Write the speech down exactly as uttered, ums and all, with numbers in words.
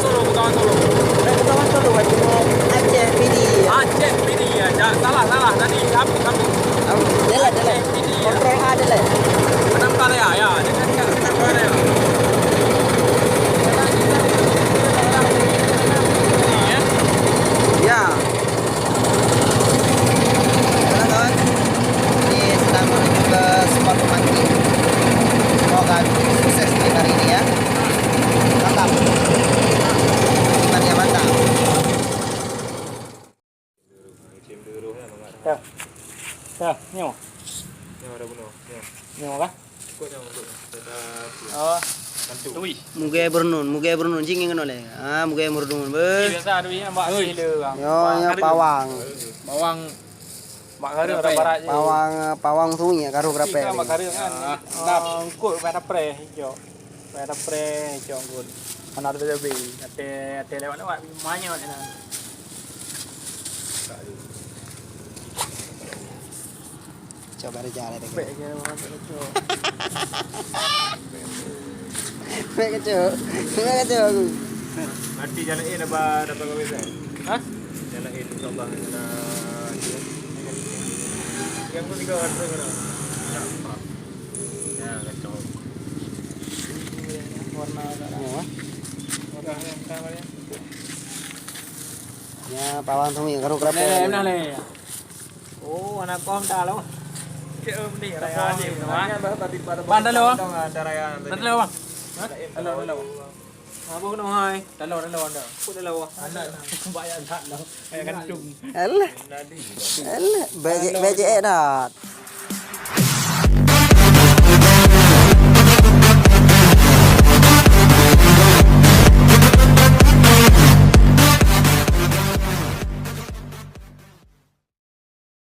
Solo, bukan Solo. Bukan Solo, Aceh P D. Aceh P D, ya. Ja-, salah, salah. Tadi habis, habis. Delete, delete. Aceh P D, ya. Kontrol A, delete. Kenapa ya? Ya, dia kan, kan, kenapa ya? Ya. Halo, kawan. Ini sedang menuju ke spot pemancingan. Semoga sukses di hari ini, ya. Mantap. Imannya mantap. Dah. Dah, nyoe. Nyoe dah bunuh. Nyoe. Nyoe kah? Ikut nyoe, ikut nyoe. Dah, dah. Oh. Bantu. Tui. Mugai beureunon, mugai beureunon. Cing ngon lé. Ah, mugai beureunon. Beuh. Biasa tui, nampak tui le, bang. Nyoe, nyoe pawang. Pawang. Mak Kareueng, orang barat je. Pawang, pawang sunyi, karu kerapek. Mak Kareueng kan. Ah. Oh, engkot pada preh, jok. Pada preh, jok, engkot. Mana ada lebih. Ate, ate lewat-lewat, manyot ni. Coba ada jalan lagi. Pek je, orang tak cocok. Pek kacau. Pek kacau aku. Berarti jalan A dapat, dapat gawe kan? Hah? Jalan A, insyaAllah, jalan A. Yang pun tiga warna kena. Ya, kacau. Warna, warna, warna. Ya, pawang tu, ya, karu kerapek. Nah, nah, nah. Oh, anak kom dah lah. Cek, eh, mending raya ni, Bang. Bang, dah lah, Bang. Dah raya. Dah lah, Bang. Hah? Dah lah, dah lah. Apa kena hai? Dah lah, dah lah, dah. Apa dah lah, Bang? Anak, banyak tak lah. Kayak gantung. Alah. Alah, bejek, bejek eh dah.